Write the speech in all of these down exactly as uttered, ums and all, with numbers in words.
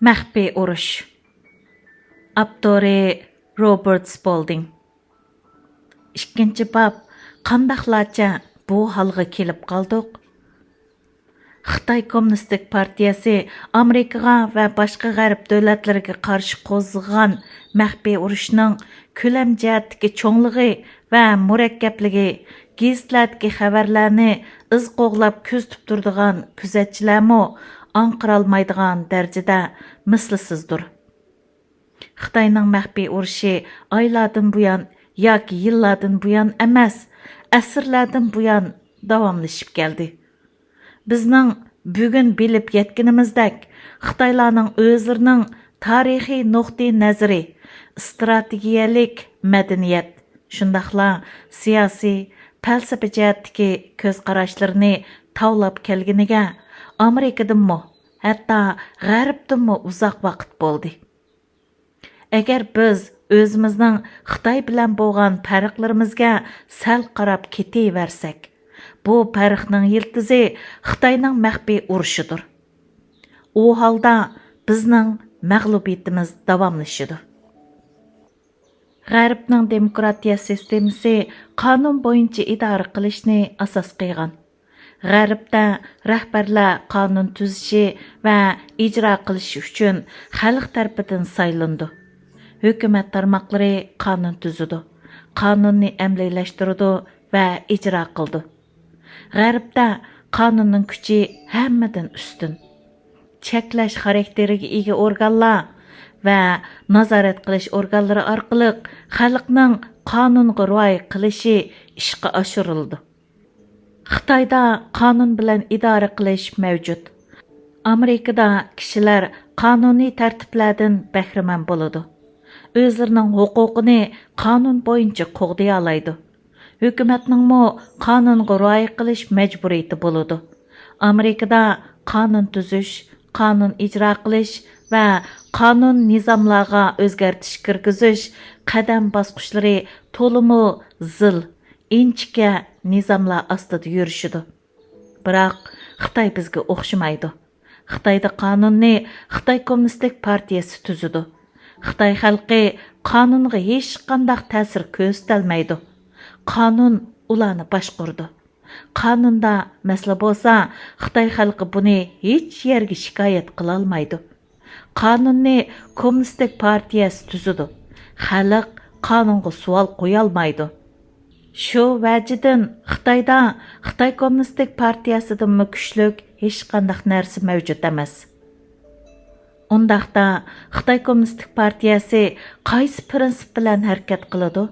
مەخپىي ئۇرۇش. ئاپتورى: روبېرت سپولدىڭ. ئىككىنچى باب: قانداقلارچە بۇ ھالغا كېلىپ قالدۇق؟ خىتاي كوممۇنىستىك پارتىيەسى ئامېرىكىغا ۋە باشقا غەرب دۆلەتلىرىگە قارشى قوزغىغان مەخپىي ئۇرۇشنىڭ كۆلەم جەھەتتىكى چوڭلۇقى ۋە مۇرەككەپلىكى گېزىتلەردىكى خەۋەرلەرنى ئىز قوغلاپ كۆزىتىپ تۇرىدىغان كۆزەتچىلەرمۇ ئاڭقىرالمايدىغان دەرىجىدە مىسلىسىزدۇر. خىتاينىڭ مەخپىي ئۇرۇشى ئايلاردىن بۇيان ياكى يىللاردىن بۇيان ئەمەس، ئەسىرلەردىن بۇيان داۋاملىشىپ كەلدى. بىزنىڭ بۈگۈن بىلىپ يەتكىنىمىزدەك، خىتايلارنىڭ ئۆزلىرىنىڭ تارىخىي نۇقتىئى نەزىرى، ئىستراتېگىيەلىك مەدەنىيەت، شۇنداقلا سىياسىي، پەلسەپە جەھەتتىكى كۆز قاراشلىرىنى تاۋلاپ كەلگىنىگە ئامېرىكىدىنمۇ، ھەتتا غەربتىنمۇ ئۇزاق ۋاقىت بولدى. ئەگەر بىز ئۆزىمىزنىڭ خىتاي بىلەن بولغان پەرقلىرىمىزگە سەل قاراپ كېتىۋەرسەك، بۇ پەرقنىڭ يىلتىزى خىتاينىڭ مەخپىي ئۇرۇشىدۇر. ئۇ ھالدا بىزنىڭ مەغلۇبىيىتىمىز داۋاملىشىدۇ. غەربنىڭ دېموكراتىيە سىستېمىسى قانۇن بويىچە ئىدارە قىلىشنى ئاساس قىلغان. غەربتە رەھبەرلەر قانۇن تۈزۈشى ۋە ئىجرا قىلىشى ئۈچۈن خەلق تەرىپىدىن سايلىنىدۇ. ھۆكۈمەت تارماقلىرى قانۇن تۈزىدۇ، قانۇننى ئەمەلىيلەشتۈرىدۇ ۋە ئىجرا قىلىدۇ. غەربتە قانۇننىڭ كۈچى ھەممىدىن ئۈستۈن. چەكلەش خاراكتېرىگە ئىگە ئورگانلار ۋە نازارەت قىلىش ئورگانلىرى ئارقىلىق خەلقنىڭ قانۇنغا رىئايە قىلىشى ئىشقا ئاشۇرۇلىدۇ. خىتايدا قانۇن بىلەن ئىدارە قىلىش مەۋجۇت. ئامېرىكىدا كىشىلەر قانۇنىي تەرتىپلەردىن بەھرىمەن بولىدۇ. ئۆزلىرىنىڭ ھوقۇقىنى قانۇن بويىچە قوغدىيالايدۇ. ھۆكۈمەتنىڭمۇ قانۇنغا رىئايە قىلىش مەجبۇرىيىتى بولىدۇ. ئامېرىكىدا قانۇن تۈزۈش، قانۇن ئىجرا قىلىش ۋە قانۇن نىزاملارغا ئۆزگەرتىش كىرگۈزۈش قەدەم باسقۇچلىرى تولىمۇ زىل، ئىنچىكە نىزاملار ئاستىدا يۈرۈشىدۇ. بىراق خىتاي بىزگە ئوخشىمايدۇ. خىتايدا قانۇننى خىتاي كوممۇنىستىك پارتىيەسى تۈزىدۇ. خىتاي خەلقى قانۇنغا ھېچقانداق تەسىر كۆرسىتەلمەيدۇ. قانۇن ئۇلارنى باشقۇرىدۇ. قانۇندا مەسىلە بولسا، خىتاي خەلقى بۇنى ھېچ يەرگە شىكايەت قىلالمايدۇ. قانۇننى كوممۇنىستىك پارتىيەسى تۈزىدۇ. خەلق قانۇنغا سوئال قويالمايدۇ. شۇ ۋەجىدىن خىتايدا خىتاي كوممۇنىستىك پارتىيەسىدىنمۇ كۈچلۈك ھېچقانداق نەرسە مەۋجۇت ئەمەس. ئۇنداقتا خىتاي كوممۇنىستىك پارتىيەسى قايسى پىرىنسىپ بىلەن ھەرىكەت قىلىدۇ؟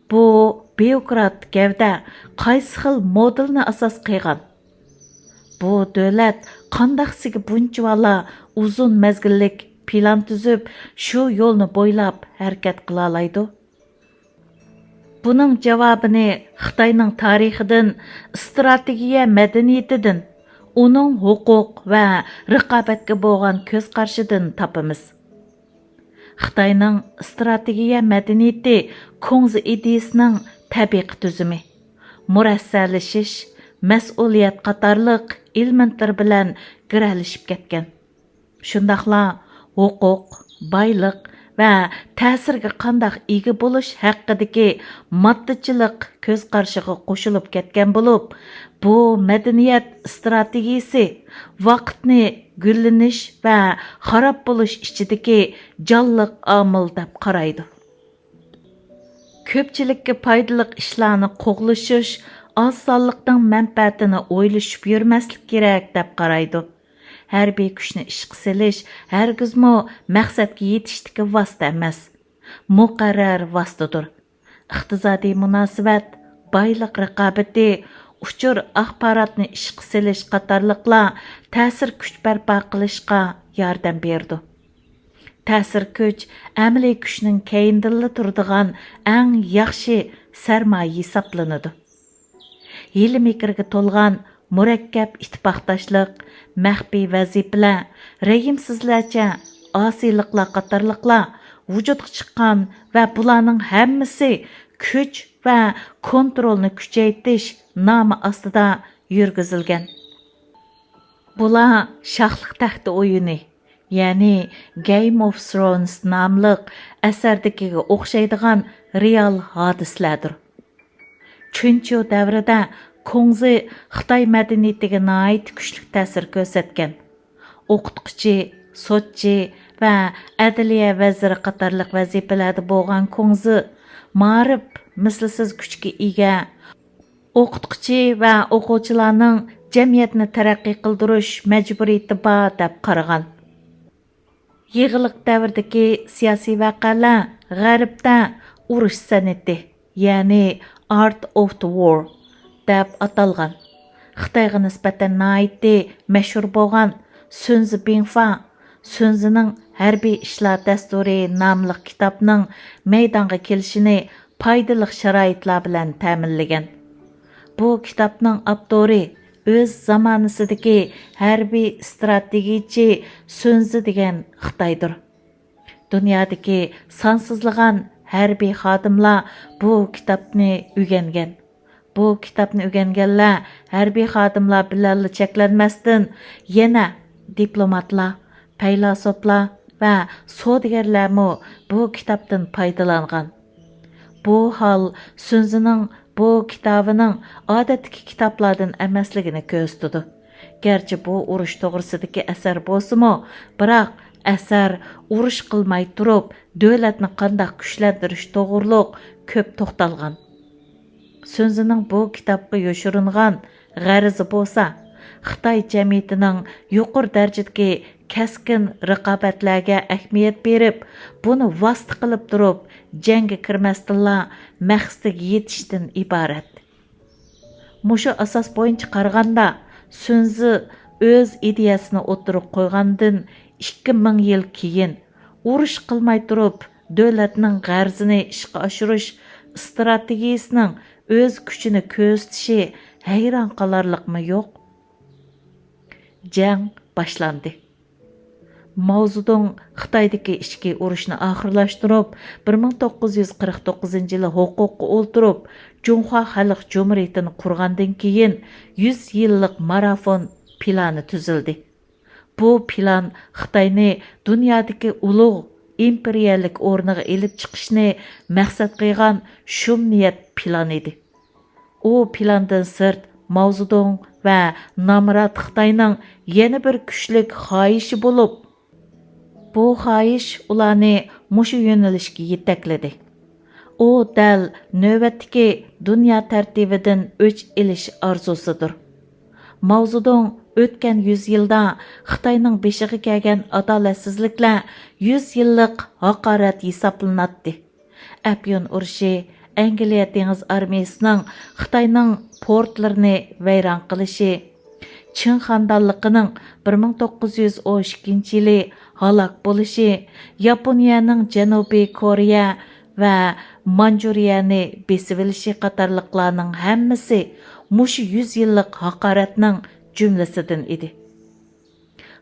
بۇ بيۇروكرات گەۋدە قايسى خىل مودېلنى ئاساس قىلغان؟ بۇ دۆلەت قانداقسىگە بۇنچىۋالا ئۇزۇن مەزگىللىك پىلان تۈزۈپ، شۇ يولنى بويلاپ ھەرىكەت قىلالايدۇ؟ بۇنىڭ جاۋابىنى خىتاينىڭ تارىخىدىن، ئىستراتېگىيە مەدەنىيىتىدىن، ئۇنىڭ ھوقۇق ۋە رىقابەتكە بولغان كۆز قارىشىدىن تاپىمىز. خىتاينىڭ ئىستراتېگىيە مەدەنىيىتى كۇڭزى ئىدىيىسىنىڭ تەبىقە تۈزۈمى، مۇرەسسەلىشىش، مەسئۇلىيەت قاتارلىق ئېلېمېنتلىرى بىلەن گىرەلىشىپ كەتكەن. شۇنداقلا ھوقۇق، بايلىق ۋە تەسىرگە قانداق ئىگە بولۇش ھەققىدىكى ماددىچىلىق كۆز قارىشىغا قوشۇلۇپ كەتكەن بولۇپ، بۇ مەدەنىيەت ئىستراتېگىيىسى ۋاقىتنى گۈللىنىش ۋە خاراب بولۇش ئىچىدىكى جانلىق ئامىل دەپ قارايدۇ. كۆپچىلىككە پايدىلىق ئىشلارنى قوغلىشىش ئاز سانلىقنىڭ مەنپەئەتىنى ئويلىشىپ يۈرمەسلىك كېرەك دەپ قارايدۇ. ھەربىي كۈچنى ئىشقا سېلىش ھەرگىزمۇ مەقسەتكە يېتىشتىكى ۋاسىتە ئەمەس، مۇقەررەر ۋاسىتىدۇر. ئىقتىسادىي مۇناسىۋەت، بايلىق رىقابىتى، ئۇچۇر ئاخباراتنى ئىشقا سېلىش قاتارلىقلار تەسىر كۈچ بەرپا قىلىشقا ياردەم بېرىدۇ. تەسىر كۈچ ئەمەلىي كۈچنىڭ كەينىدىنلا تۇرىدىغان ئەڭ ياخشى سەرمايە ھېسابلىنىدۇ. ھىيلە-مىكىرگە تولغان مۇرەككەپ ئىتتىپاقداشلىق، مەخپىي ۋەزىپىلەر، رەھىمسىزلەرچە ئاسىيلىقلار قاتارلىقلار ۋۇجۇدقا چىققان ۋە بۇلارنىڭ ھەممىسى كۈچ ۋە كونترولنى كۈچەيتىش نامى ئاستىدا يۈرگۈزۈلگەن. بۇلار شاھلىق تەختى ئويۇنى، يەنى Game of Thrones ناملىق ئەسەردىكىگە ئوخشايدىغان رېئال ھادىسىلەردۇر. چۈنچيۇ دەۋرىدە كۇڭزى خىتاي مەدەنىيىتىگە ناھايىتى كۈچلۈك تەسىر كۆرسەتكەن. ئوقۇتقۇچى، سوتچى ۋە ئەدلىيە ۋەزىرى قاتارلىق ۋەزىپىلەردە بولغان كۇڭزى مائارىپ مىسلىسىز كۈچكە ئىگە، ئوقۇتقۇچى ۋە ئوقۇغۇچىلارنىڭ جەمئىيەتنى تەرەققىي قىلدۇرۇش مەجبۇرىيىتى بار دەپ قارىغان. يېغىلىق دەۋردىكى سىياسىي ۋەقەلەر غەربتە ئۇرۇش سەنئىتى، يەنى Art of the War دەپ ئاتالغان، خىتايغا نىسبەتەن ناھايىتى مەشھۇر بولغان سۈنزى بىڭفا، سۈنزىنىڭ ھەربىي ئىشلار دەستۇرى ناملىق كىتابنىڭ مەيدانغا كېلىشىنى پايدىلىق شارائىتلار بىلەن تەمىنلىگەن. بۇ كىتابنىڭ ئاپتورى ئۆز زامانىسىدىكى ھەربىي ئىستراتېگىيىچى سۈنزى دېگەن خىتايدۇر. دۇنيادىكى سانسىزلىغان ھەربىي خادىملار بۇ كىتابنى ئۆگەنگەن. بۇ كىتابنى ئۆگەنگەنلەر ھەربىي خادىملار بىلەنلا چەكلەنمەستىن، يەنە دىپلوماتلار، پەيلاسوپلار ۋە سودىگەرلەرمۇ بۇ كىتابتىن پايدىلانغان. بۇ ھال سۈنزىنىڭ بۇ كىتابىنىڭ ئادەتتىكى كىتابلاردىن ئەمەسلىكىنى كۆرسىتىدۇ. گەرچە بۇ ئۇرۇش توغرىسىدىكى ئەسەر بولسىمۇ، بىراق ئەسەر ئۇرۇش قىلماي تۇرۇپ دۆلەتنى قانداق كۈچلەندۈرۈش توغرۇلۇق كۆپ توختالغان. سۈنزىنىڭ بۇ كىتابقا يوشۇرۇنغان غەرىزى بولسا، خىتاي جەمئىيىتىنىڭ يۇقىرى دەرىجىدىكى كەسكىن رىقابەتلەرگە ئەھمىيەت بېرىپ، بۇنى ۋاسىتە قىلىپ تۇرۇپ جەڭگە كىرمەستىنلا مەقسىتىگە يېتىشتىن ئىبارەت. مۇشۇ ئاساس بويىچە قارىغاندا، سۈنزى ئۆز ئىدىيەسىنى ئوتتۇرىغا قويغاندىن ئىككى مىڭ يىل كېيىن، ئۇرۇش قىلماي تۇرۇپ دۆلەتنىڭ غەرىزىنى ئىشقا ئاشۇرۇش ئىستراتېگىيىسىنىڭ ئۆز كۈچىنى كۆرسىتىشى ھەيران قالارلىقمۇ يوق. جەڭ باشلاندى. ماۋزېدۇڭ خىتايدىكى ئىچكى ئۇرۇشنى ئاخىرلاشتۇرۇپ، بىر مىڭ توققۇز يۈز قىرىق توققۇزىنچى يىلى ھوقۇققا ئولتۇرۇپ، جۇڭخۇا خەلق جۇمھۇرىيىتىنى قۇرغاندىن كېيىن، يۈز يىللىق مارافون پىلانى تۈزۈلدى. بۇ پىلان خىتاينى دۇنيادىكى ئۇلۇغ ئىمپېرىيەلىك ئورنىغا ئېلىپ چىقىشنى مەقسەت قىلغان شۇم نىيەت پىلانى ئىدى. ئۇ پىلاندىن سىرت، ماۋزېدۇڭ ۋە نامرات خىتاينىڭ يەنە بىر كۈچلۈك خاھىشى بولۇپ، بۇ خاھىش ئۇلارنى مۇشۇ يۆنىلىشكە يېتەكلىدى. ئۇ دەل نۆۋەتتىكى دۇنيا تەرتىپىدىن ئۆچ ئېلىش ئارزۇسىدۇر. ماۋزېدۇڭ ئۆتكەن يۈز يىلدا خىتاينىڭ بېشىغا كەلگەن ئادالەتسىزلىكلەر يۈز يىللىق ھاقارەت ھېسابلىناتتى. ئەپيۈن ئۇرۇشى، ئەنگلىيە دېڭىز ئارمىيىسىنىڭ خىتاينىڭ پورتلىرىنى ۋەيران قىلىشى، چىڭ خاندانلىقىنىڭ بىر مىڭ توققۇز يۈز ئون ئىككىنچى يىلى ھالاك بولۇشى، ياپونىيەنىڭ جەنۇبىي كورېيە ۋە مانجۇرىيەنى بېسىۋېلىشى قاتارلىقلارنىڭ ھەممىسى مۇشۇ يۈز يىللىق ھاقارەتنىڭ جۈملىسىدىن ئىدى.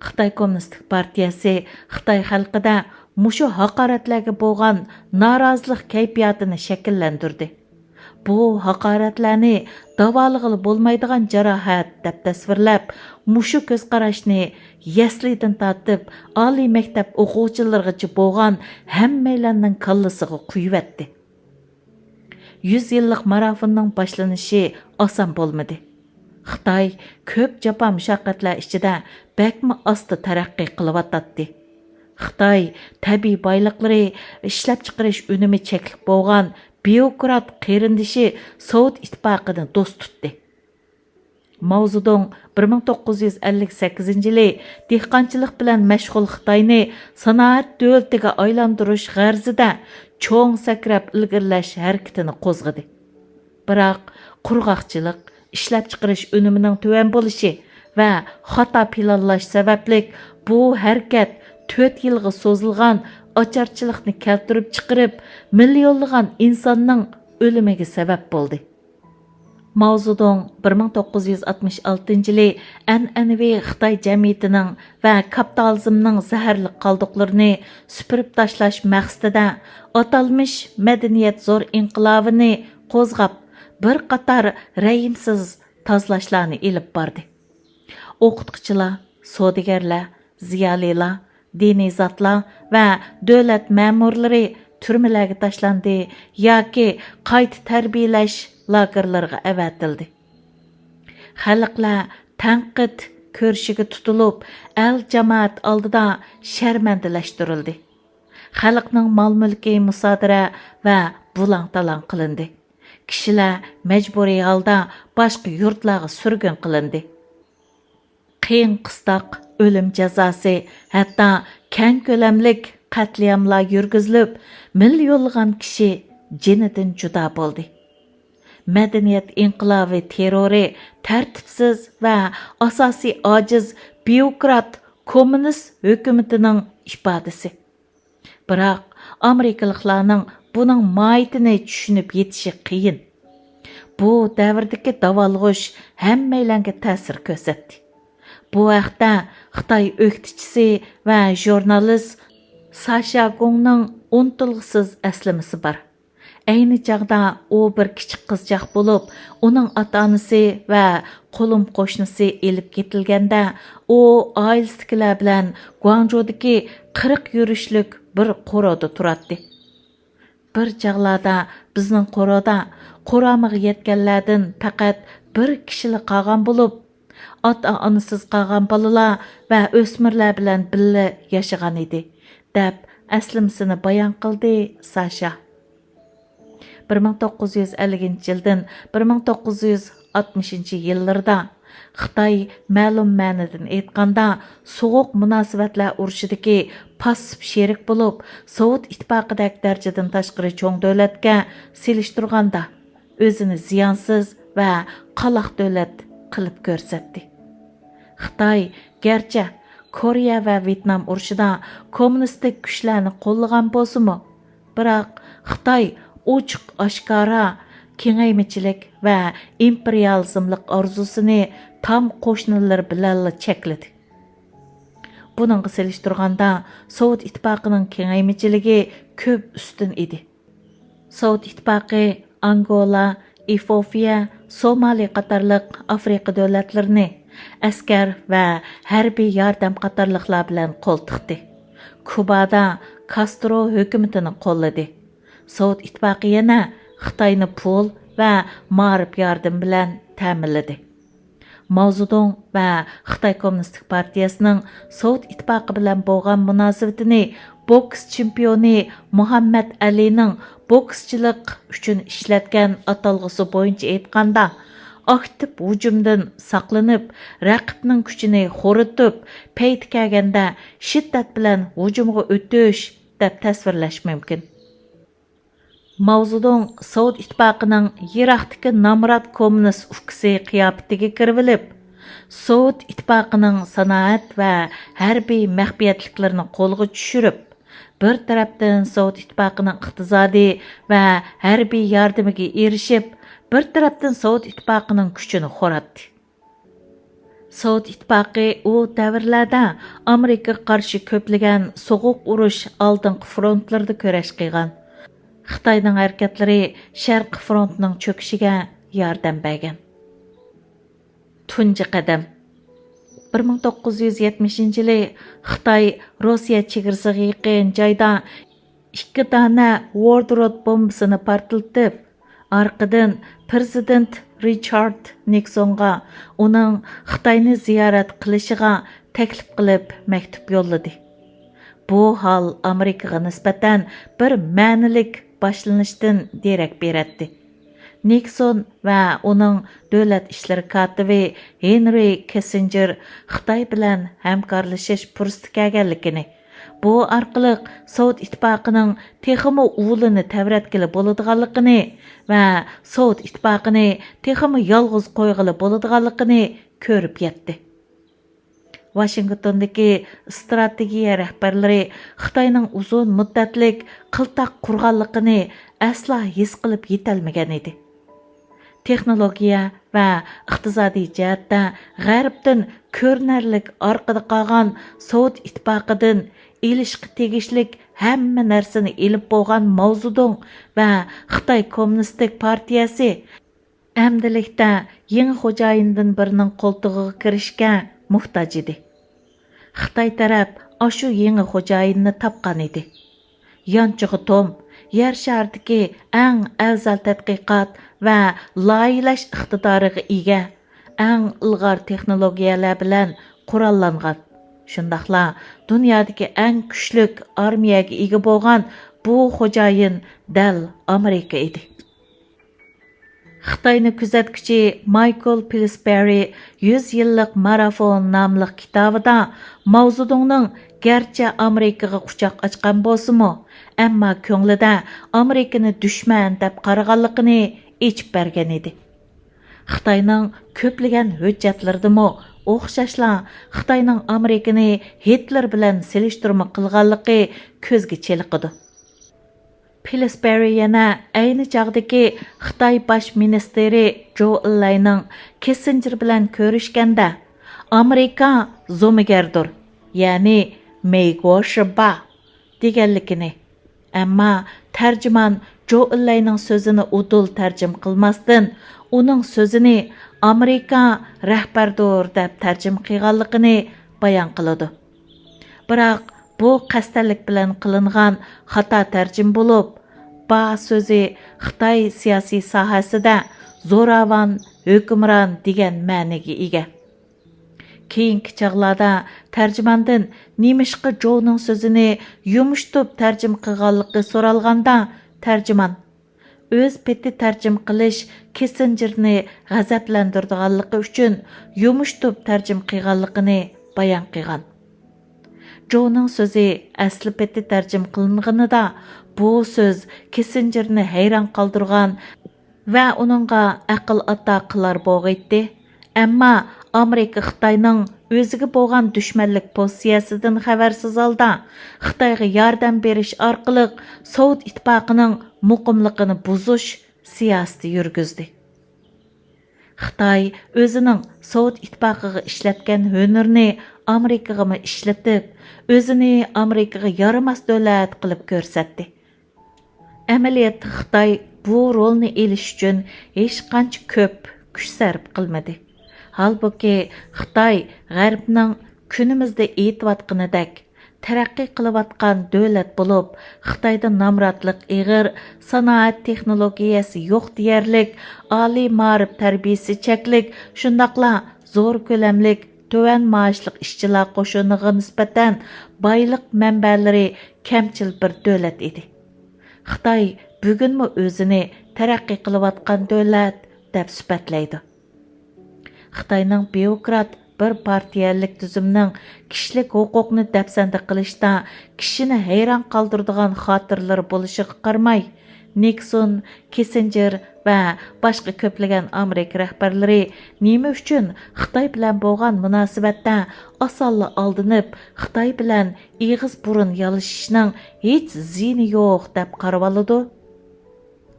خىتاي كوممۇنىستىك پارتىيەسى خىتاي خەلقىدە مۇشۇ ھاقارەتلەرگە بولغان نارازىلىق كەيپىياتىنى شەكىللەندۈردى. بۇ ھاقارەتلەرنى داۋالىغىلى بولمايدىغان جاراھەت دەپ تەسۋىرلەپ، مۇشۇ كۆز قاراشنى يەسلىدىن تارتىپ ئالىي مەكتەپ ئوقۇغۇچىلىرىغىچە بولغان ھەممەيلەننىڭ كاللىسىغا قۇيۇۋەتتى. يۈز يىللىق مارافوننىڭ باشلىنىشى ئاسان بولمىدى. خىتاي كۆپ جاپا مۇشەققەتلەر ئىچىدە بەكمۇ ئاستا تەرەققىي قىلىۋاتاتتى. خىتاي تەبىئىي بايلىقلىرى، ئىشلەپچىقىرىش ئۈنۈمى چەكلىك بولغان بيۇروكرات قېرىندىشى سوۋېت ئىتتىپاقىنى دوست تۇتتى. ماۋزېدۇڭ بىر مىڭ توققۇز يۈز ئەللىك سەككىزىنچى يىلى دېھقانچىلىق بىلەن مەشغۇل خىتاينى سانائەت دۆلىتىگە ئايلاندۇرۇش غەرىزىدە چوڭ سەكرەپ ئىلگىرىلەش ھەرىكىتىنى قوزغىدى. بىراق، قۇرغاقچىلىق، ئىشلەپچىقىرىش ئۈنۈمىنىڭ تۆۋەن بولۇشى ۋە خاتا پىلانلاش سەۋەبلىك، بۇ ھەرىكەت تۆت يىلغا سوزۇلغان ئاچارچىلىقنى كەلتۈرۈپ چىقىرىپ، مىليونلىغان ئىنساننىڭ ئۆلۈمىگە سەۋەب بولدى. ماۋزېدۇڭ بىر مىڭ توققۇز يۈز ئاتمىش ئالتىنچى يىلى ئەنئەنىۋى خىتاي جەمئىيىتىنىڭ ۋە كاپىتالىزمنىڭ زەھەرلىك قالدۇقلىرىنى سۈپۈرۈپ تاشلاش مەقسىتىدە ئاتالمىش مەدەنىيەت زور ئىنقىلابىنى قوزغاپ، بىر قاتار رەھىمسىز تازىلاشلارنى ئېلىپ باردى. ئوقۇتقۇچىلار، سودىگەرلەر، زىيالىيلار، دىنىي زاتلار ۋە دۆلەت مەمۇرلىرى تۈرمىلەرگە تاشلاندى ياكى قايتا تەربىيەلەش لاگېرلىرىغا ئەۋەتىلدى. خەلقلەر تەنقىد كۈرىشىگە تۇتۇلۇپ، ئەل جامائەت ئالدىدا شەرمەندىلەشتۈرۈلدى. خەلقنىڭ مال-مۈلكى مۇسادىرە ۋە بۇلاڭ-تالاڭ قىلىندى. كىشىلەر مەجبۇرىي ھالدا باشقا يۇرتلارغا سۈرگۈن قىلىندى. قىيىن-قىستاق، ئۆلۈم جازاسى، ھەتتا كەڭ كۆلەملىك قەتلىئاملار يۈرگۈزۈلۈپ، مىليونلىغان كىشى جېنىدىن جۇدا بولدى. مەدەنىيەت ئىنقىلابى تېررورى تەرتىپسىز ۋە ئاساسىي ئاجىز بيۇروكرات كوممۇنىست ھۆكۈمىتىنىڭ ئىپادىسى. بىراق، ئامېرىكىلىقلارنىڭ بۇنىڭ ماھىيىتىنى چۈشىنىپ يېتىشى قىيىن. بۇ دەۋردىكى داۋالغۇش ھەممەيلەنگە تەسىر كۆرسەتتى. بۇ ھەقتە خىتاي ئۆكتىچىسى ۋە ژۇرنالىست ساشا گوڭنىڭ ئۇنتۇلغۇسىز ئەسلىمىسى بار. ئەينى چاغدا ئۇ بىر كىچىك قىزچاق بولۇپ، ئۇنىڭ ئاتا-ئانىسى ۋە قولۇم-قوشنىسى ئېلىپ كېتىلگەندە، ئۇ ئائىلىسىدىكىلەر بىلەن گۇاڭجۇدىكى قىرىق يۈرۈشلۈك بىر قورۇدا تۇراتتى. بىر چاغلاردا بىزنىڭ قورۇدا قۇرامىغا يەتكەنلەردىن پەقەت بىر كىشىلا قالغان بولۇپ، ئاتا-ئانىسىز قالغان بالىلار ۋە ئۆسمۈرلەر بىلەن بىللە ياشىغان ئىدى، دەپ ئەسلىمىسىنى بايان قىلدى ساشا. بىر مىڭ توققۇز يۈز ئەللىكىنچى يىلدىن بىر مىڭ توققۇز يۈز ئاتمىشىنچى يىللىرىدا خىتاي، مەلۇم مەنىدىن ئېيتقاندا، سوغۇق مۇناسىۋەتلەر ئۇرۇشىدىكى پاسسىپ شېرىك بولۇپ، سوۋېت ئىتتىپاقىدەك دەرىجىدىن تاشقىرى چوڭ دۆلەتكە سېلىشتۇرغاندا، ئۆزىنى زىيانسىز ۋە قالاق دۆلەت قىلىپ كۆرسەتتى. خىتاي گەرچە كورېيە ۋە ۋيېتنام ئۇرۇشىدا كوممۇنىستىك كۈچلەرنى قوللىغان بولسىمۇ، بىراق خىتاي ئوچۇق-ئاشكارا كېڭەيمىچىلىك ۋە ئىمپېرىيالىزملىق ئارزۇسىنى تام قوشنىلىرى بىلەنلا چەكلىدى. بۇنىڭغا سېلىشتۇرغاندا، سوۋېت ئىتتىپاقىنىڭ كېڭەيمىچىلىكى كۆپ ئۈستۈن ئىدى. سوۋېت ئىتتىپاقى ئانگولا، ئېفىئوپىيە، سومالى قاتارلىق ئافرىقا دۆلەتلىرىنى ئەسكەر ۋە ھەربىي ياردەم قاتارلىقلار بىلەن قولتۇقتى. كۇبادا كاسترو ھۆكۈمىتىنى قوللىدى. سوۋېت ئىتتىپاقى يەنە خىتاينى پۇل ۋە مائارىپ ياردىمى بىلەن تەمىنلىدى. ماۋزېدۇڭ ۋە خىتاي كوممۇنىستىك پارتىيەسىنىڭ سوۋېت ئىتتىپاقى بىلەن بولغان مۇناسىۋىتىنى بوكس چېمپىيونى مۇھەممەد ئەلىنىڭ بوكسچىلىق ئۈچۈن ئىشلەتكەن ئاتالغۇسى بويىچە ئېيتقاندا، ئاكتىپ ھۇجۇمدىن ساقلىنىپ، رەقىبنىڭ كۈچىنى خورىتىپ، پەيتى كەلگەندە شىددەت بىلەن ھۇجۇمغا ئۆتۈش، دەپ تەسۋىرلەش مۇمكىن. ماۋزېدۇڭ سوۋېت ئىتتىپاقىنىڭ يىراقتىكى نامرات كوممۇنىست ئۇكىسى قىياپىتىگە كىرىۋېلىپ، سوۋېت ئىتتىپاقىنىڭ سانائەت ۋە ھەربىي مەخپىيەتلىكلىرىنى قولغا چۈشۈرۈپ، بىر تەرەپتىن سوۋېت ئىتتىپاقىنىڭ ئىقتىسادىي ۋە ھەربىي ياردىمىگە ئېرىشىپ، بىر تەرەپتىن سوۋېت ئىتتىپاقىنىڭ كۈچىنى خوراتتى. سوۋېت ئىتتىپاقى ئۇ دەۋرلەردە ئامېرىكىغا قارشى كۆپلىگەن سوغۇق ئۇرۇش ئالدىنقى فرونتلىرىدا كۈرەش قىلغان. خىتاينىڭ ھەرىكەتلىرى شەرقىي فرونتنىڭ چۆكۈشىگە ياردەم بەرگەن. تۇنجى قەدەم. بىر مىڭ توققۇز يۈز يەتمىشىنچى يىلى خىتاي روسىيە چېگرىسىغا يېقىن جايدا ئىككى دانە ۋورد رود بومبىسىنى پارتلىتىپ، ئارقىدىن پىرېزىدېنت رىچارد نىكسونغا ئۇنىڭ خىتاينى زىيارەت قىلىشىغا تەكلىپ قىلىپ مەكتۇپ يوللىدى. بۇ ھال ئامېرىكىغا نىسبەتەن بىر مەنىلىك باشلىنىشتىن دېرەك بېرەتتى. نىكسون ۋە ئۇنىڭ دۆلەت ئىشلىرى كاتىپى ھېنرى كىسسىنجېر خىتاي بىلەن ھەمكارلىشىش پۇرسىتى كەلگەنلىكىنى، بۇ ئارقىلىق سوۋېت ئىتتىپاقىنىڭ تېخىمۇ ئۇلىنى تەۋرەتكىلى بولىدىغانلىقىنى ۋە سوۋېت ئىتتىپاقىنى تېخىمۇ يالغۇز قويغىلى بولىدىغانلىقىنى كۆرۈپ يەتتى. ۋاشىنگتوندىكى ئىستراتېگىيە رەھبەرلىرى خىتاينىڭ ئۇزۇن مۇددەتلىك قىلتاق قۇرغانلىقىنى ئەسلا ھېس قىلىپ يېتەلمىگەن ئىدى. تېخنولوگىيە ۋە ئىقتىسادىي جەھەتتە غەربتىن كۆرۈنەرلىك ئارقىدا قالغان سوۋېت ئىتتىپاقىدىن ئېلىشقا تېگىشلىك ھەممە نەرسىنى ئېلىپ بولغان ماۋزېدۇڭ ۋە خىتاي كوممۇنىستىك پارتىيەسى ئەمدىلىكتە يېڭى خوجايىندىن بىرىنىڭ قولتۇقىغا كىرىشكە موھتاج ئىدى. خىتاي تەرەپ ئاشۇ يېڭى خوجايىننى تاپقان ئىدى. يانچۇقى توم، يەر شارىدىكى ئەڭ ئەۋزەل تەتقىقات ۋە لايىھەلەش ئىقتىدارىغا ئىگە، ئەڭ ئىلغار تېخنولوگىيەلەر بىلەن قوراللانغان، شۇنداقلا دۇنيادىكى ئەڭ كۈچلۈك ئارمىيەگە ئىگە بولغان بۇ خوجايىن دەل ئامېرىكا ئىدى. خىتاينى كۆزەتكۈچى مايكل پىلسبېررى يۈز يىللىق مارافون ناملىق كىتابىدا ماۋزېدۇڭنىڭ گەرچە ئامېرىكىغا قۇچاق ئاچقان بولسىمۇ، ئەمما كۆڭلىدە ئامېرىكىنى دۈشمەن دەپ قارىغانلىقىنى ئېچىپ بەرگەن ئىدى. خىتاينىڭ كۆپلىگەن ھۆججەتلىرىدىمۇ ئوخشاشلا خىتاينىڭ ئامېرىكىنى ھىتلېر بىلەن سېلىشتۇرما قىلغانلىقى كۆزگە چېلىقىدۇ. پىلسبېررى يەنە ئەينى چاغدىكى خىتاي باش مىنىستىرى جو ئېنلاينىڭ كىسسىنجېر بىلەن كۆرۈشكەندە، ئامېرىكا زومىگەردۇر، يەنى مېيگوشىبا دېگەنلىكىنى، ئەمما تەرجىمان جو ئېنلاينىڭ سۆزىنى ئۇدۇل تەرجىمە قىلماستىن، ئۇنىڭ سۆزىنى ئامېرىكا رەھبەردۇر دەپ تەرجىمە قىلغانلىقىنى بايان قىلىدۇ. بىراق بۇ قەستەنلىك بىلەن قىلىنغان خاتا تەرجىمە بولۇپ، با سۆزى خىتاي سىياسىي ساھەسىدە زوراۋان، ھۆكۈمران دېگەن مەنىگە ئىگە. كېيىنكى چاغلاردا تەرجىماندىن نېمىشقا جوۋنىڭ سۆزىنى يۇمشىتىپ تەرجىمە قىلغانلىقى سورالغاندا، تەرجىمان، ئۆز پېتى تەرجىمە قىلىش كىسسىنجېرنى غەزەپلەندۈرىدىغانلىقى ئۈچۈن يۇمشىتىپ تەرجىمە قىلغانلىقىنى بايان قىلغان. جوۋنىڭ سۆزى ئەسلى پېتى تەرجىمە قىلىنغىنىدا، بۇ سۆز كىسسىنجېرنى ھەيران قالدۇرغان ۋە ئۇنىڭغا ئەقىل ئاتا قىلار بوغىيتتى. ئەمما ئامېرىكا خىتاينىڭ ئۆزىگە بولغان دۈشمەنلىك پوزىتسىيەسىدىن خەۋەرسىز ھالدا خىتايغا ياردەم بېرىش ئارقىلىق سوۋېت ئىتتىپاقىنىڭ مۇقىملىقىنى بۇزۇش سىياسىتى يۈرگۈزدى. خىتاي ئۆزىنىڭ سوۋېت ئىتتىپاقىغا ئىشلەتكەن ھۈنىرىنى ئامېرىكىغىمۇ ئىشلىتىپ، ئۆزىنى ئامېرىكىغا يارىماس دۆلەت قىلىپ كۆرسەتتى. ئەمەلىيەتتە خىتاي بۇ رولنى ئېلىش ئۈچۈن ھېچقانچە كۆپ كۈچ سەرپ قىلمىدى. ھالبۇكى، خىتاي غەربنىڭ كۈنىمىزدە ئېيتىۋاتقىنىدەك، تەرەققىي قىلىۋاتقان دۆلەت بولۇپ، خىتايدا نامراتلىق ئېغىر، سانائەت تېخنولوگىيەسى يوق دېيەرلىك، ئالىي مائارىپ تەربىيەسى چەكلىك، شۇنداقلا زور كۆلەملىك تۆۋەن مائاشلىق ئىشچىلار قوشۇنىغا نىسبەتەن بايلىق مەنبەلىرى كەمچىل بىر دۆلەت ئىدى. خىتاي بۈگۈنمۇ ئۆزىنى تەرەققىي قىلىۋاتقان دۆلەت دەپ سۈپەتلەيدۇ. خىتاينىڭ بيۇروكرات بىر پارتىيەلىك تۈزۈمنىڭ كىشىلىك ھوقۇقنى دەپسەندە قىلىشتا كىشىنى ھەيران قالدۇرىدىغان خاتىرىلىرى بولۇشىغا قارىماي، نىكسون، كىسسىنجېر ۋە باشقا كۆپلىگەن ئامېرىكا رەھبەرلىرى نېمە ئۈچۈن خىتاي بىلەن بولغان مۇناسىۋەتتە ئاسانلا ئالدىنىپ، خىتاي بىلەن ئېغىز بۇرۇن يالىشىشنىڭ ھېچ زىيىنى يوق دەپ قارىۋالىدۇ؟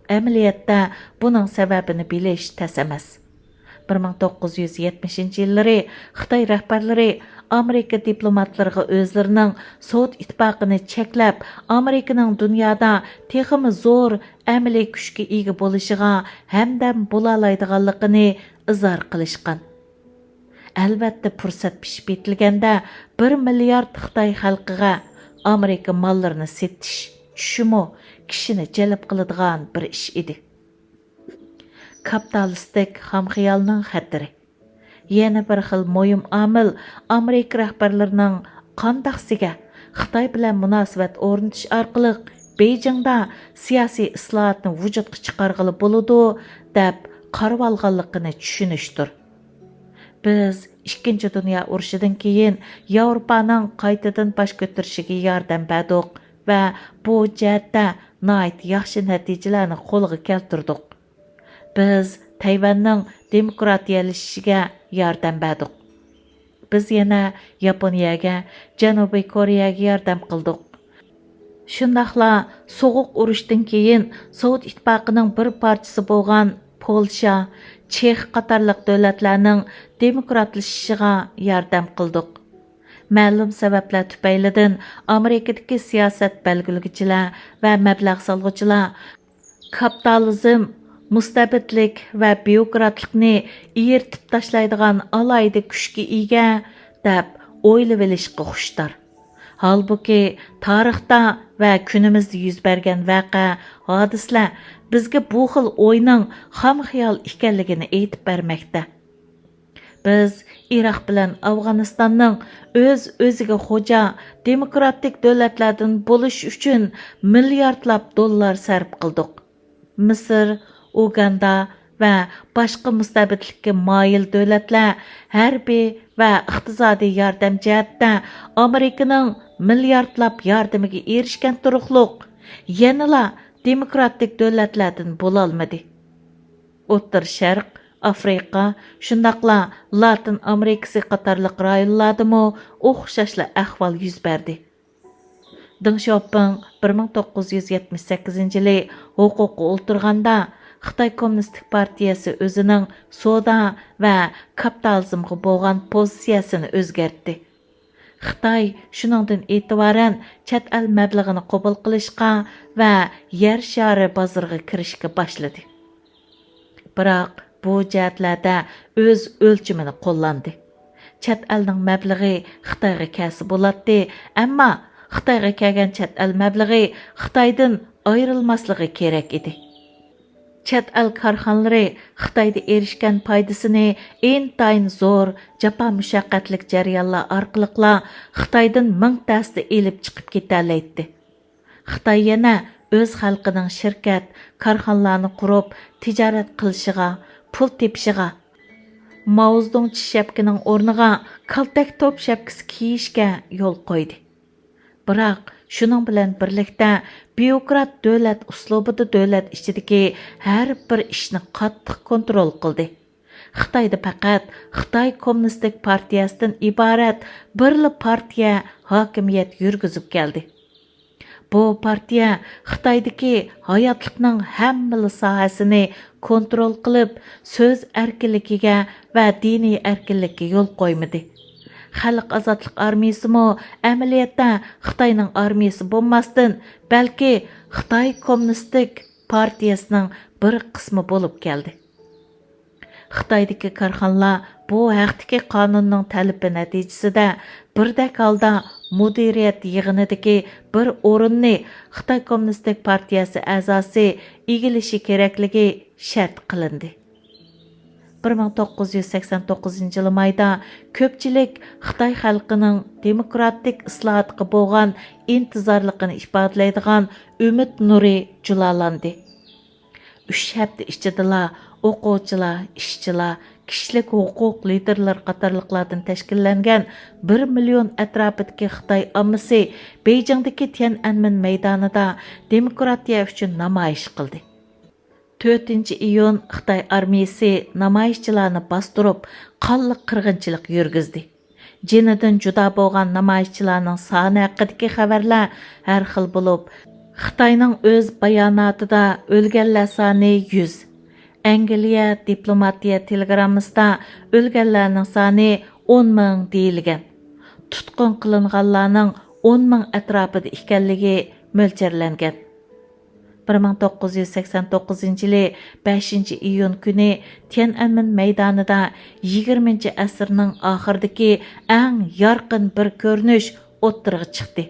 ئەمەلىيەتتە بۇنىڭ سەۋەبىنى بىلىش تەس ئەمەس. بىر مىڭ توققۇز يۈز يەتمىشىنچى يىللىرى خىتاي رەھبەرلىرى ئامېرىكا دىپلوماتلىرىغا ئۆزلىرىنىڭ سوۋېت ئىتتىپاقىنى چەكلەپ، ئامېرىكىنىڭ دۇنيادا تېخىمۇ زور ئەمەلىي كۈچكە ئىگە بولۇشىغا ھەمدەم بولالايدىغانلىقىنى ئىزھار قىلىشقان. ئەلۋەتتە، پۇرسەت پىشىپ يېتىلگەندە، بىر مىليارد خىتاي خەلقىگە ئامېرىكا ماللىرىنى سېتىش چۈشىمۇ كىشىنى جەلپ قىلىدىغان بىر ئىش ئىدى. كاپىتالىستىك خام خىيالنىڭ خەتىرى. يەنە بىر خىل مۇھىم ئامىل ئامېرىكا رەھبەرلىرىنىڭ قانداقسىگە خىتاي بىلەن مۇناسىۋەت ئورنىتىش ئارقىلىق بېيجىڭدا سىياسىي ئىسلاھاتنى ۋۇجۇدقا چىقارغىلى بولىدۇ، دەپ قارىۋالغانلىقىنى چۈشىنىشتۇر. بىز ئىككىنچى دۇنيا ئۇرۇشىدىن كېيىن ياۋروپانىڭ قايتىدىن باش كۆتۈرۈشىگە ياردەم بەردۇق ۋە بۇ جەھەتتە ناھايىتى ياخشى نەتىجىلەرنى قولغا كەلتۈردۇق. بىز تەيۋەننىڭ دېموكراتىيەلىشىشىگە ياردەم بەردۇق. بىز يەنە ياپونىيەگە، جەنۇبىي كورېيەگە ياردەم قىلدۇق. شۇنداقلا سوغۇق ئۇرۇشتىن كېيىن سوۋېت ئىتتىپاقىنىڭ بىر پارچىسى بولغان پولشا، چېخ قاتارلىق دۆلەتلەرنىڭ دېموكراتلىشىشىغا ياردەم قىلدۇق. مەلۇم سەۋەبلەر تۈپەيلىدىن ئامېرىكىدىكى سىياسەت بەلگىلىگۈچىلەر ۋە مەبلەغ سالغۇچىلار كاپىتالىزم، مۇستەبىتلىك ۋە بيۇروكراتلىقنى ئېرىتىپ تاشلايدىغان ئالاھىدە كۈچكە ئىگە، دەپ ئويلىۋېلىشقا خۇشتار. ھالبۇكى، تارىختا ۋە كۈنىمىزدە يۈز بەرگەن ۋەقە، ھادىسىلەر بىزگە بۇ خىل ئوينىڭ خام خىيال ئىكەنلىكىنى ئېيتىپ بەرمەكتە. بىز ئىراق بىلەن ئافغانىستاننىڭ ئۆز-ئۆزىگە خوجا دېموكراتىك دۆلەتلەردىن بولۇشى ئۈچۈن مىلياردلاپ دوللار سەرپ قىلدۇق. مىسىر، ئۇگاندا ۋە باشقا مۇستەبىتلىككە مايىل دۆلەتلەر ھەربىي ۋە ئىقتىسادىي ياردەم جەھەتتە ئامېرىكىنىڭ مىلياردلاپ ياردىمىگە ئېرىشكەن تۇرۇقلۇق، يەنىلا دېموكراتىك دۆلەتلەردىن بولالمىدى. ئوتتۇرا شەرق، ئافرىقا، شۇنداقلا لاتىن ئامېرىكىسى قاتارلىق رايونلاردىمۇ ئوخشاشلا ئەھۋال يۈز بەردى. دېڭ شياۋپىڭ بىر مىڭ توققۇز يۈز يەتمىش سەككىزىنچى يىلى ھوقۇققا ئولتۇرغاندا، خىتاي كوممۇنىستىك پارتىيەسى ئۆزىنىڭ سودا ۋە كاپىتالىزمغا بولغان پوزىتسىيەسىنى ئۆزگەرتتى. خىتاي شۇنىڭدىن ئېتىبارەن چەت ئەل مەبلىغىنى قوبۇل قىلىشقا ۋە يەر شارى بازىرىغا كىرىشكە باشلىدى. بىراق بۇ جەھەتلەردە ئۆز ئۆلچىمىنى قوللاندى. چەت ئەلنىڭ مەبلىغى خىتايغا كەلسە بولاتتى، ئەمما خىتايغا كەلگەن چەت ئەل مەبلىغى خىتايدىن ئايرىلماسلىقى كېرەك ئىدى. چەت ئەل كارخانىلىرى خىتايدا ئېرىشكەن پايدىسىنى ئىنتايىن زور جاپا مۇشەققەتلىك جەريانلار ئارقىلىقلا خىتايدىن مىڭ تەستە ئېلىپ چىقىپ كېتەلەيتتى. خىتاي يەنە ئۆز خەلقىنىڭ شىركەت، كارخانىلارنى قۇرۇپ تىجارەت قىلىشىغا، پۇل تېپىشىغا، ماۋزېدۇڭ چىش شەپكىنىڭ ئورنىغا كالتەك توپ شەپكىسى كىيىشكە يول قويدى. بىراق شۇنىڭ بىلەن بىرلىكتە بيۇروكرات دۆلەت ئۇسلۇبىدا دۆلەت ئىچىدىكى ھەر بىر ئىشنى قاتتىق كونترول قىلدى. خىتايدا پەقەت خىتاي كوممۇنىستىك پارتىيەسىدىن ئىبارەت بىرلا پارتىيە ھاكىمىيەت يۈرگۈزۈپ كەلدى. بۇ پارتىيە خىتايدىكى ھاياتلىقنىڭ ھەممىلا ساھەسىنى كونترول قىلىپ، سۆز ئەركىنلىكىگە ۋە دىنىي ئەركىنلىككە يول قويمىدى. خەلق ئازادلىق ئارمىيىسىمۇ ئەمەلىيەتتە خىتاينىڭ ئارمىيىسى بولماستىن، بەلكى خىتاي كوممۇنىستىك پارتىيەسىنىڭ بىر قىسمى بولۇپ كەلدى. خىتايدىكى كارخانىلار بۇ ھەقتىكى قانۇننىڭ تەلىپى نەتىجىسىدە بىردەك ھالدا مۇدىرىيەت يىغىنىدىكى بىر ئورۇننى خىتاي كوممۇنىستىك پارتىيەسى ئەزاسى ئىگىلىشى كېرەكلىكى شەرت قىلىندى. بىر مىڭ توققۇز يۈز سەكسەن توققۇزىنچى يىلى مايدا كۆپچىلىك خىتاي خەلقىنىڭ دېموكراتىك ئىسلاھاتقا بولغان ئىنتىزارلىقىنى ئىپادىلەيدىغان ئۈمىد نۇرى جۇلالاندى. ئۈچ ھەپتە ئىچىدىلا ئوقۇغۇچىلار، ئىشچىلار، كىشىلىك ھوقۇق لىدېرلىرى قاتارلىقلاردىن تەشكىللەنگەن بىر مىليون ئەتراپىدىكى خىتاي ئاممىسى بېيجىڭدىكى تيەنئەنمېن مەيدانىدا دېموكراتىيە ئۈچۈن نامايىش قىلدى. تۆتىنچى ئىيۇن خىتاي ئارمىيىسى نامايىشچىلارنى باستۇرۇپ، قانلىق قىرغىنچىلىق يۈرگۈزدى. جېنىدىن جۇدا بولغان نامايىشچىلارنىڭ سانى ھەققىدىكى خەۋەرلەر ھەر خىل بولۇپ، خىتاينىڭ ئۆز باياناتىدا ئۆلگەنلەر سانى يۈز، ئەنگلىيە دىپلوماتىيە تېلېگراممىسىدا ئۆلگەنلەرنىڭ سانى ئون مىڭ دېيىلگەن، تۇتقۇن قىلىنغانلارنىڭ ئون مىڭ ئەتراپىدا ئىكەنلىكى مۆلچەرلەنگەن. بىر مىڭ توققۇز يۈز سەكسەن توققۇزىنچى يىلى بەشىنچى ئىيۇن كۈنى تيەنئەنمېن مەيدانىدا يىگىرمىنچى ئەسىرنىڭ ئاخىرىدىكى ئەڭ يارقىن بىر كۆرۈنۈش ئوتتۇرىغا چىقتى.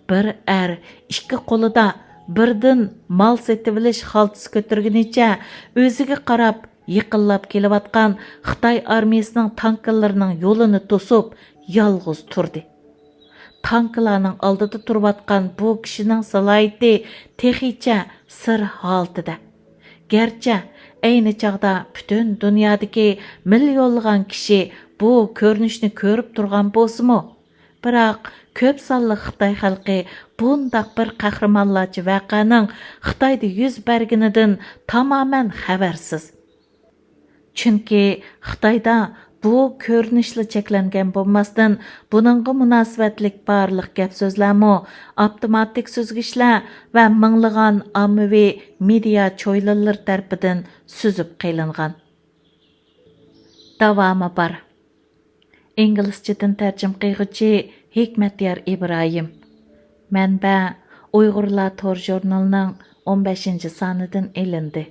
بىر ئەر ئىككى قولىدا بىردىن مال سېتىۋېلىش خالتىسى كۆتۈرگىنىچە ئۆزىگە قاراپ يېقىنلاپ كېلىۋاتقان خىتاي ئارمىيىسىنىڭ تانكىلىرىنىڭ يولىنى توسۇپ، يالغۇز تۇردى. تانكىلارنىڭ ئالدىدا تۇرۇۋاتقان بۇ كىشىنىڭ سالاھىيىتى تېخىچە سىر ھالىتىدە. گەرچە ئەينى چاغدا پۈتۈن دۇنيادىكى مىليونلىغان كىشى بۇ كۆرۈنۈشنى كۆرۈپ تۇرغان بولسىمۇ، بىراق كۆپ سانلىق خىتاي خەلقى بۇنداق بىر قەھرىمانلارچە ۋەقەنىڭ خىتايدا يۈز بەرگىنىدىن تامامەن خەۋەرسىز. چۈنكى خىتايدا بۇ كۆرۈنۈشلا چەكلەنگەن بولماستىن، بۇنىڭغا مۇناسىۋەتلىك بارلىق گەپ سۆزلەرمۇ ئاپتوماتىك سۈزگۈچلەر ۋە مىڭلىغان ئاممىۋى مېدىيا چويلىلىرى تەرىپىدىن سۈزۈپ قېلىنغان. داۋامى بار. ئىنگلىزچىدىن تەرجىمە قىلغۇچى ھېكمەتيار ئىبراھىم. مەنبە: ئۇيغۇرلار تور ژۇرنىلىنىڭ ئون بەشىنچى سانىدىن ئېلىندى.